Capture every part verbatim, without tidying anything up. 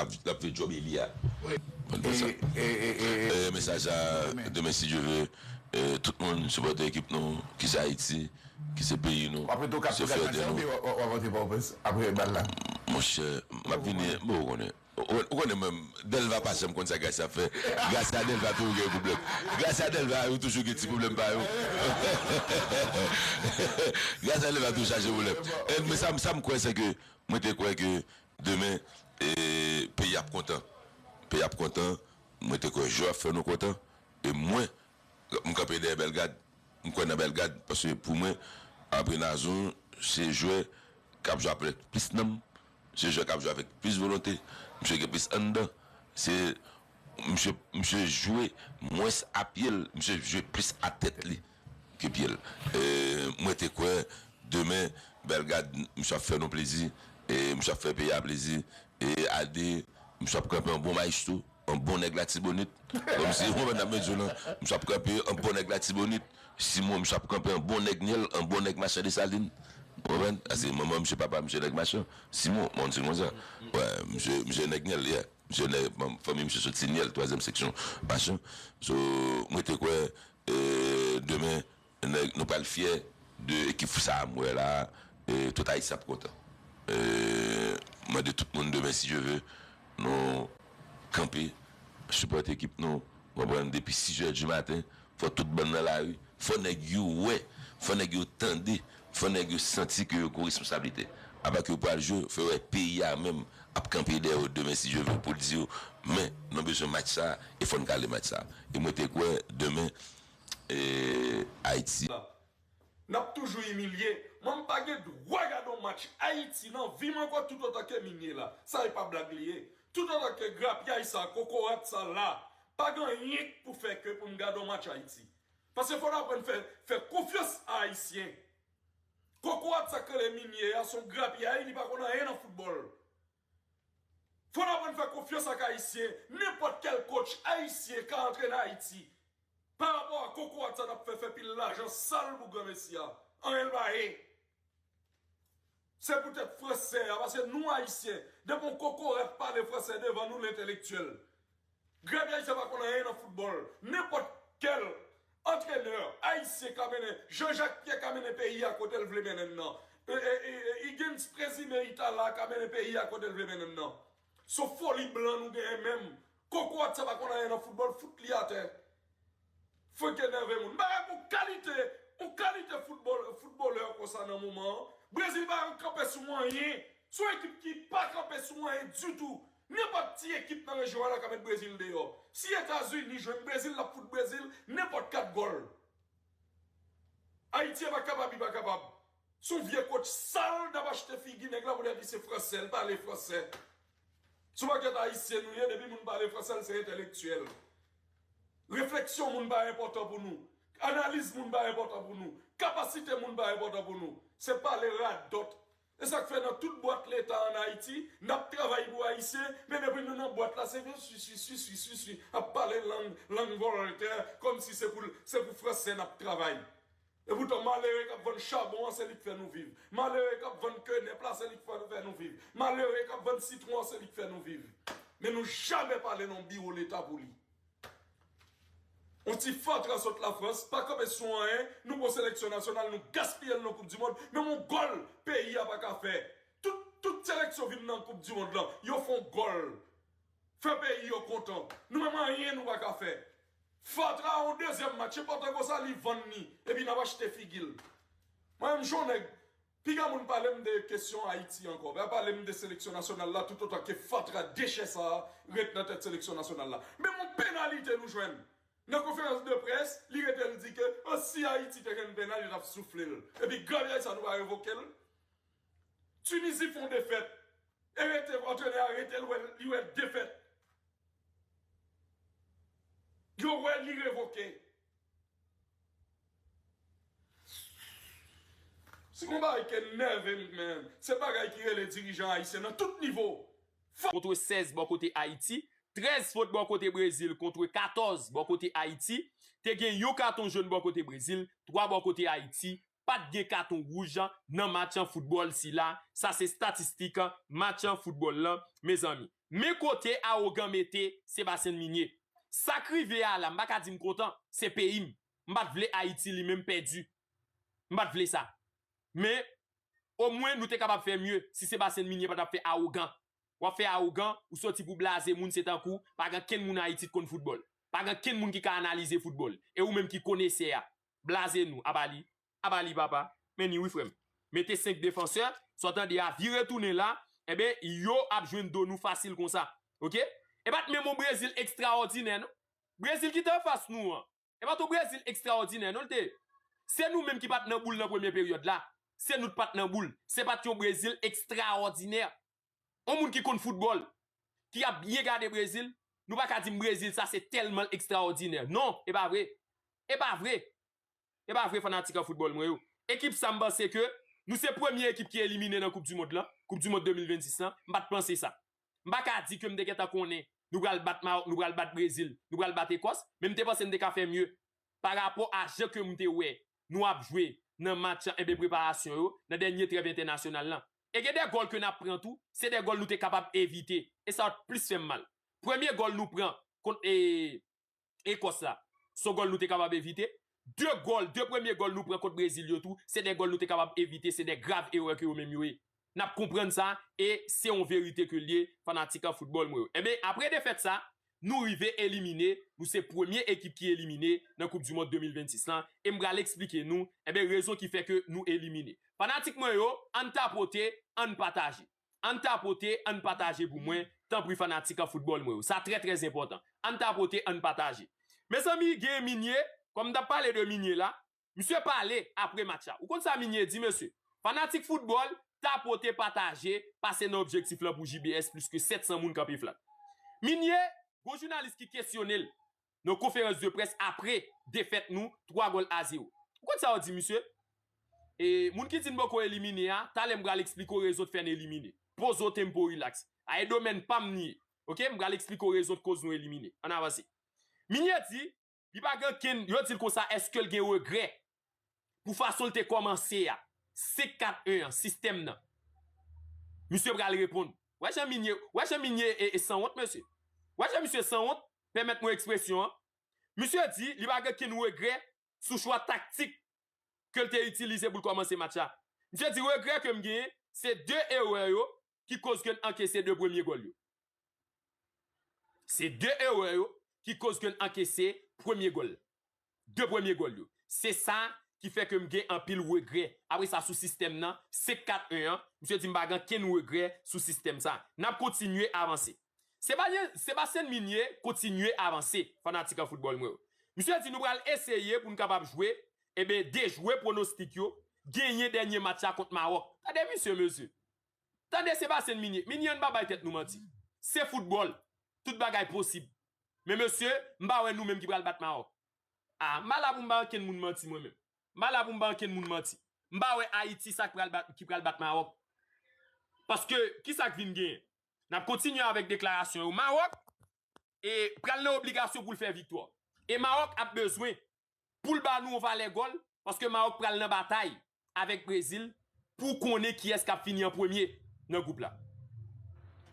ap, ap fè djòb li a. Konn fè sa. E, mesaj a, demen, si Dye vle, e, tout moun, sipòtè ekip nou, ki se Ayiti, ki se peyi nou, ki se fyète nou. Monchè, m ap vini, bon, ou konnen. Ou, ou konnen menm, Delva pa janm konn sa Gracia ap fè. Gracia, Delva toujou gen pwoblèm. Gracia, Delva, yo toujou gen ti pwoblèm pa yo. Gracia, Delva toujou chaje pwoblèm. E, men sa, sa m kwè, se ke mwen te kwè ke demen, e, peyi ap kontan. Peyi ap kontan, mwen te kwè jwè ap fè nou kontan. E mwen, m kanpe dèyè Bellegarde, m kwè nan Bellegarde, paske pou mwen, apre Nazon, se jwè k ap jwe avèk plis nanm, se jwè k ap jwe avèk plis volonte, misye gen plis anndan, se misye, misye jwe mwens a pye l, misye jwe plis a tèt li ke pye l. E, mwen te kwè demen, Bellegarde, misye ap fè nou plezi, e misye ap fè peyi a plezi, e Ade, misye ap kanpe an bon maestro, an bon nèg Latibonit. Kòmsi, ou konprann sa m ap di w lan, misye ap kanpe an bon nèg Latibonit. Simon, misye ap kanpe an bon nèg Nyèl, an bon nèg machan Desalin. Ou konprann? Paske manman misye, papa misye nèg machan. Simon, mwen di konsa. Wè, misye, misye nèg Nyèl, yeah. Misye nèg, fanmi misye soti Nyèl, twazyèm seksyon, machan. So, mwen te kwè, e, demen, nèg, nou pral fyè de ekip sa a m wè la, e, tout Ayisyen ap kontan. E, mande tout moun demen, si Dye vle, nou kanpe, sipòte ekip nou, konprann, depi sis è di maten, fò tout bann nan lari, fò nèg yo wè, fò nèg yo tande, fò nèg yo santi ke yo gen responsablite. Apa ke yo pral jwe, fò yo wè peyi a menm ap kanpe dèyè yo demen, si Dye vle, pou l di yo, men, nou bezwen match sa a, e fò n gade match sa a. E mwen te kwè, demen, e, Ayiti. N ap toujou imilye. Mwen, m pa gen dwa gade yon match Ayiti nan vi m ankò toutotan ke Min ye la. Sa e pa blag li ye. Toutotan ke grapyay sa, kokorat sa la, pa gen anyen k pou fè ke pou m gade yon match Ayiti. Paske fò n aprann fè, fè konfyans a Ayisyen. Kokorat sa k rele Min ye a, se yon grapyay, li pa konn anyen nan foutbòl. Fò n aprann fè konfyans ak Ayisyen. Nenpòt kèl coach ayisyen ka antrene Ayiti. Pa rapò a kokorat sa n ap fè, fè pil lajan sal pou granmesi a. Anyen l pa ye. Se poutèt fransè a, paske nou Ayisyen, depi yon kokorat pale fransè devan nou, l entelektyèl. Grapyay sa pa konn anyen nan foutbòl. Nenpòt kèl antrenè ayisyen ka mennen, Jean Jacques Pierre ka mennen peyi a kote l vle mennen l nan. E, e, e, e, Higgins prezime Itala ka mennen peyi a kote l vle mennen l nan. Se foli blan nou genyen menm. Kokorat sa pa konn anyen nan foutbòl, fout li atè. Fwenk enève moun. M pa wè gon kalite, yon kalite foutbòl, foutbolè konsa nan moman an. Brezil pa kanpe sou anyen. Se yon ekip ki pa kanpe sou anyen ditou. Nenpòt ti ekip nan rejyon an la ka met Brezil deyò. Si Etazini jwenn Brezil, l ap fout Brezil nenpòt kat gòl. Ayiti pa kapab, li pa kapab. Se yon vye coach sal n ap achte figi nèg la poutèt li se fransè, l pale fransè. Se yon pakèt Ayisyen nou ye, depi moun pale fransè, l se entelektyèl. Refleksyon moun pa enpòtan pou nou. Analiz moun pa enpòtan pou nou. Kapasite moun pa enpòtan pou nou. Se pale radòt. E sa k fè nan tout bwat leta ann Ayiti, n ap travay pou Ayisyen, men depi nou nan bwat la, se vin swi, swi, swi, swi, swi, swi, ap pale lang, lang Voltaire, kòmsi se pou, se pou fransè n ap travay. Epoutan, malere k ap vann chabon an, se li k fè nou viv. Malere k ap vann kenèp la, se li k fè, fè nou viv. Malere k ap vann sitwon an, se li k fè nou viv. Men nou jamè pale nan biwo leta pou li. Yon ti fatra sot Lafrans, pa kanpe sou anyen, nou pran seleksyon nasyonal, nou gaspiye l nan Koup di Mond, menm yon gòl peyi a pa ka fè. Tout, tout seleksyon vin nan Koup di Mond lan, yo fè yon gòl. Fè peyi yo kontan. Nou menm anyen nou pa ka fè. Fatra yon dezyèm match, enpòtan konsa li vann li, epi n ap achte figi l. Mwen menm jan nèg, piga moun pale m de kesyon Ayiti ankò. Pa pale m de seleksyon nasyonal la toutotan ke fatra dechè sa a ret nan tèt seleksyon nasyonal la. Men yon penalite nou jwenn. Nan konferans de près, li rete l di ke, o, si Ayiti te jwenn penal, yo t ap soufle l. Epi gravyay sa nou pa revoke l. Tinizi fè yon defèt. E rete, antrenè a rete, l wè, li wè defèt. Yo wè li revoke. Se yon bagay ki enève m, men se bagay ki rele dirijan ayisyen nan tout nivo. Kontre sèz bò kote Ayiti, trèz fot bò kote Brezil kontre katòz bò kote Ayiti. Te gen yon katon jòn bò kote Brezil, twa bò kote Ayiti. pa t gen katon wouj nan match an foutbòl sila. Sa se estatistik match an foutbòl lan, mezanmi. Men kote awogan mete Sébastien Migné. Sa k rive a la, m pa ka di m kontan, se peyi m. M pa t vle Ayiti li menm pèdi. M pa t vle sa. Men, omwen nou te kapab fè mye si Sébastien Migné pa t ap fè awogan. W ap fè awogan, ou soti pou blaze moun, se tankou pa gen kenn moun Ayiti k konn foutbòl. Pa gen kenn moun ki ka analize foutbòl. E ou menm ki konesè a, blaze nou, apa li, apa li papa. Men ni wi frè m. Mete senk defansè, sa w tande a vire tounen la, enben yo ap jwenn do nou fasil konsa. Oke? E pa t menm yon Brezil ekstraòdinè non. Brezil ki te anfas nou an, e pa t yon Brezil ekstraòdinè non l te ye. Se nou menm ki pa t nan boul nan premye peryòd la. Se nou t pa t nan boul. Se pa t yon Brezil ekstraòdinè. Yon moun ki konn foutbòl, ki ap byen gade Brezil, nou pa ka di m Brezil sa se tèlman l ekstraòdinè. Non, e pa vre. E pa vre. E pa vre fanatik an foutbòl mwen yo. Ekip sa m panse ke nou se premye ekip ki elimine nan koup di mond lan, koup di mond de mil vennsis lan, m pa t panse sa. M pa ka di ke m te gentan konnen nou pral bat Mawòk, nou pral bat Brezil, nou pral bat Ekòs, men m te panse n te ka fè mye. Pa rapò a jan ke m te wè nou ap jwe nan match enben preparasyon yo, nan dènye trèv entènasyonal lan. E gen de gòl ke n ap pran tou, se de gòl nou te kapab evite. E sa t plis fè m mal. Premye gòl nou pran kont e, Ekòs la, se yon gòl nou te kapab evite. De gòl, de premye gòl nou pran kont Brezil yo tou, se de gòl nou te kapab evite, se de grav erè ke yo menm yo ye. N ap konprann sa, e se yon verite ke l ye, fanatik an foutbòl mwen yo. Enben, apre defèt sa, nou rive elimine, nou se premye ekip ki elimine nan koup di mond de mil vennsis lan, e m pral eksplike nou, enben, rezon ki fè ke nou elimine. Fanatik mwen yo, ann tapote, ann pataje. Ann tapote, ann pataje pou mwen, tanpri fanatik an foutbòl mwen yo. Sa trè, trè enpòtan. Ann tapote, ann pataje. Mezanmi, gen Migné, kòm m t ap pale de Migné la, misye pale apre match la. Ou konn sa Migné di, mesye? Fanatik foutbòl, tapote, pataje, pase nan objektif lan pou J B S, plis ke sèt san moun kanpe flat. Migné, gon jounalis ki kesyone l nan konferans de près apre defèt nou twa gòl a zewo. Ou konn sa yo di misye? E moun ki di n poko elimine a, talè m pral eksplike w rezon k fè n elimine. Poze w tempo, rilaks. A e domèn pa m li ye. Oke, m pral eksplike w rezon k koz nou elimine. Ann avanse. Migné di, li pa gen kenn, yo di l konsa, èske l gen regrè pou fason l te kòmanse a, senk kat en an, sistèm nan? Misye pral reponn. Wè jan Migné, wè jan Migné e, e sanwont, mesye. Wè jan misye sanwont, pèmèt mwen ekspresyon an. Misye di, li pa gen kenn regrè sou chwa taktik ke l te itilize pou l kòmanse match la. Misye di, regrè ke m genyen, se de erè yo ki koz ke n ankese de premye gòl yo. Se de erè yo ki koz ke n ankese premye gòl. De premye gòl yo. Se sa ki fè ke m gen anpil regrè. Apre sa, sou sistèm nan, senk kat en an, misye di m pa gen kenn regrè sou sistèm sa. N ap kontinye avanse. Sébastien, Sébastien Migné kontinye avanse, fanatik an foutbòl mwen yo. Misye di nou pral eseye pou n kapab jwe, enben, dejwe pwonostik yo, genyen dènye match la kont Mawòk. Tande misye, mesye. Tande Sébastien Migné. Migné, ann pa bay tèt nou manti. Se foutbòl. Tout bagay posib. Men mesye, m pa wè nou menm ki pral bat Mawòk. A, m pa la pou m ba ankenn moun manti mwen menm. M pa la pou m ba ankenn moun manti. M pa wè Ayiti sa k pral bat, ki pral bat Mawòk. Paske, ki sa k vin genyen? N ap kontinye avèk deklarasyon yo. Mawòk, e, pral nan obligasyon pou l fè viktwa. E Mawòk ap bezwen pou l ba nou yon valè gòl, paske Mawòk pral nan batay avèk Brezil pou konnen kiyès k ap fini an premye nan gwoup la.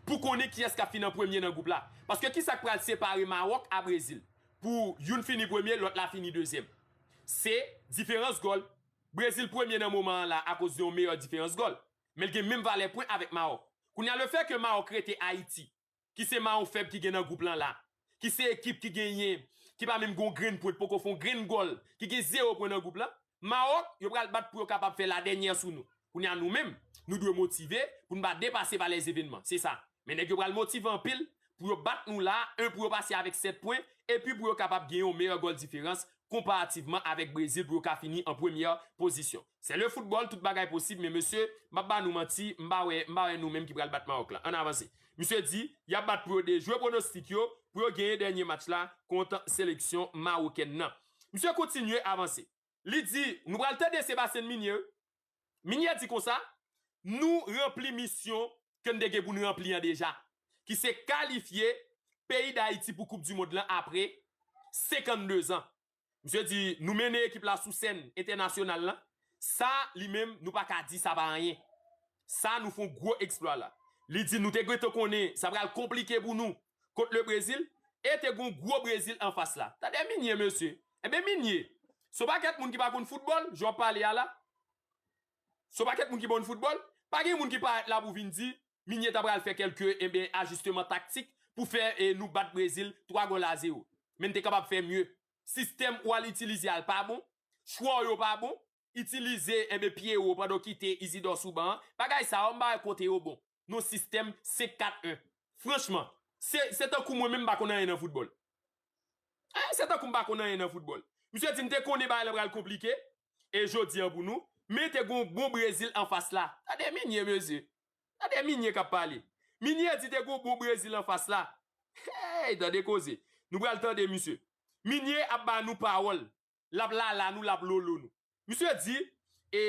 Pou konnen kiyès k ap fini an premye nan gwoup la. Paske ki sa k pral separe Mawòk a Brezil? Pou youn fini premye, lòt la fini dezyèm. Se diferans gòl. Brezil premye nan moman an la akoz de yon meyè diferans gòl. Men l gen menm valè pwen avèk Mawòk. Kounye a, lefètke Mawòk rete Ayiti, ki se mayon fèb ki gen nan gwoup lan la, ki se ekip ki genyen, ki pa menm gon grenn pwen, poko fè yon grenn gòl, ki gen zewo pwen nan gwoup lan, Mawòk, yo pral bat pou yo kapab fè ladènyè sou nou. Kounye a nou menm, nou dwe motive pou n pa depase pa lèzevenman. Se sa. Men nèg yo pral motive anpil pou yo bat nou la, en pou yo pase avèk sèt pwen, epi pou yo kapab genyen yon meyè gòl diferans konparativman avèk Brezil pou yo ka fini an premyè pozisyon. Se le foutbòl, tout bagay posib, men mesye, m p ap ba nou manti, m pa wè, m pa wè nou menm ki pral bat Mawòk la. Ann avanse. Misye di, y ap bat pou yo dejwe pwonostik yo, pou yo genyen dènye match la kont seleksyon mawokèn nan. Misye kontinye avanse. Li di, nou pral tande Sébastien Migné. Migné di konsa, nou ranpli misyon ke n te gen pou n ranpli an deja, ki se kalifye peyi Dayiti pou Koup di Mond lan apre senkannde zan. Misye di, nou mennen ekip la sou sèn entènasyonal lan, Sa, li menm, nou pa ka di sa pa anyen. Sa, nou fè yon gwo eksplwa la. Li di nou te gentan konnen sa pral konplike pou nou kont le Brezil, e te gon gwo Brezil anfas la. Tande Minye, mesye. Enben, Minye, se yon pakèt moun ki pa konn foutbòl, jan w ap pale a la. Se yon pakèt moun ki pa konn foutbòl. Pa gen moun ki parèt la pou vin di, Minye ta pral fè kèlke, enben, ajisteman taktik pou fè, e, nou bat Brezil twa gòl a zewo. Men n te kapab fè mye. Sistèm ou al itilize a l pa bon. Chwa w yo pa bon. Itilize, enben, pye w pandan w kite Isidor sou ban an. Bagay sa yo, m pa wè kote yo bon. Non sistèm senk kat en. Franchman, se, se tankou mwen menm m pa konn anyen nan foutbòl. Eh, se tankou m pa konn anyen nan foutbòl. Misye di m te konnen bagay la pral konplike. E jodi an pou nou, men te gon bon Brezil anfas la. Tande Minye, mesye. Tande Minye k ap pale. Minye di te gon bon Brezil anfas la. Hey, tande koze. Nou pral tande misye. Minye ap ba nou pawòl. L ap lala nou, l ap lolo nou. Misye di, e,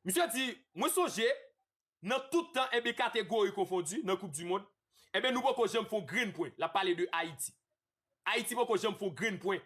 misye di, mwen sonje, nan tout tan, enben, kategori konfondi, nan Koup di Mond, enben, nou poko janm fè yon grenn pwen. L ap pale de Ayiti. Ayiti poko janm fè yon grenn pwen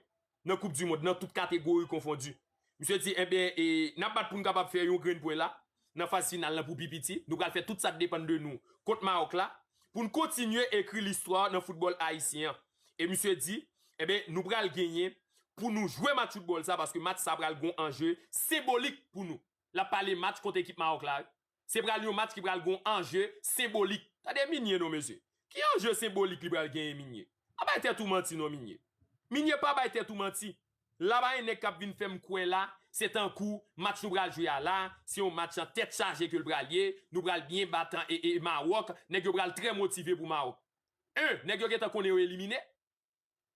nan Koup di Mond, nan tout kategori konfondi. Misye di, enben, e, n ap bat pou n kapab fè yon grenn pwen la, nan faz final lan pou pi piti. Nou pral fè tout sa k depann de nou kont Mawòk la, pou n kontinye ekri listwa nan foutbòl ayisyen an. E misye di, enben, nou pral genyen pou nou jwe match foutbòl sa, paske match sa pral gon anje senbolik pou nou. L ap pale match kont ekip Mawòk la, wi. Se pral yon match ki pral gon anje senbolik. Tande Minye non, mesye. Ki anje senbolik li pral genyen, Minye? Pa bay tèt ou manti non, Minye. Minye, pa bay tèt ou manti. La pa gen nèg k ap vin fè m kwè la, se tankou match nou pral jwe a la, se yon match an tèt chaje ke l pral ye, nou pral byen bat an, e, e Mawòk, nèg yo pral trè motive pou Mawòk. En, nèg yo gentan konnen yo elimine.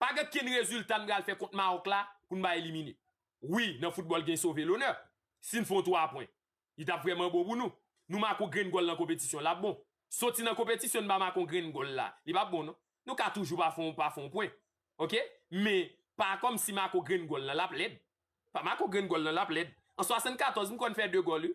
Pa gen kenn rezilta n pral fè kont Mawòk la pou n pa elimine. Wi, nan foutbòl gen sove lonè. Si n fè yon twa pwen, li t ap vrèman bon pou nou. Nou make yon grenn gòl nan konpetisyon, l ap bon. Soti nan konpetisyon, n pa make yon grenn gòl la, li p ap bon non. Nou ka toujou pa fè yon, pa fè yon pwen. Oke? Men, pa kòmsi make yon grenn gòl lan, l ap lèd. Pa make yon grenn gòl lan, l ap lèd. An swasannkatòz, m kwè n fè de gòl, wi.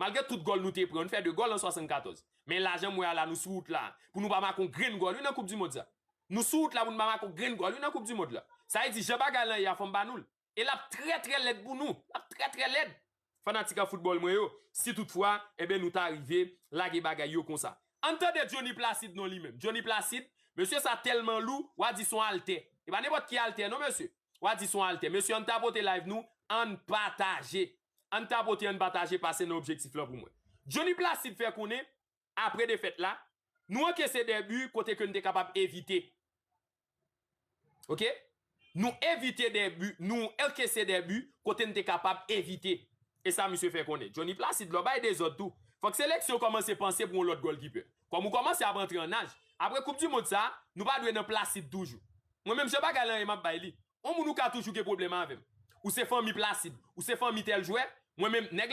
Malgre tout gòl nou te pran, n fè de gòl an swasannkatòz. Men lajan m wè a la, nou sou wout la. Pou nou pa make yon grenn gòl, wi, nan Koup di Mond sa. Nou sou wout la pou nou pa make yon grenn gòl, wi, nan Koup di Mond la. Sa vle di, jan bagay lan ye a, fò m ba nou l. E l ap trè, trè lèd pou nou. L ap trè, trè lèd. Fanatik a foutbòl mwen yo, si toutfwa, enben, nou ta rive lage bagay yo konsa. Ann tande Johnny Placide non li menm. Johnny Placide, mesye sa tèlman lou, w a di se yon altè. E pa nenpòt ki altè non, mesye. W a di se yon altè. Mesye, ann tapote live nou, ann pataje. Ann tapote, ann pataje, pase nan objektif lan pou mwen. Johnny Placide fè konnen, apre defèt la, nou ankese de bi kote ke n te kapab evite. Oke? Nou evite de bi, nou ankese de bi kote n te kapab evite. E sa misye fè konnen. Johnny Placide, lè w bay dezòd tou, fòk seleksyon kòmanse panse pou yon lòt gòlkipè. Kòm ou kòmanse ap antre an aj, apre Koup di Mond sa, nou pa dwe nan Placide toujou. Mwen menm, jan bagay lan ye, m ap bay li. Yon moun ou ka toujou gen pwoblèm avè m. Ou se fanmi Placide, ou se fanmi tèl jwè, mwen menm, nèg la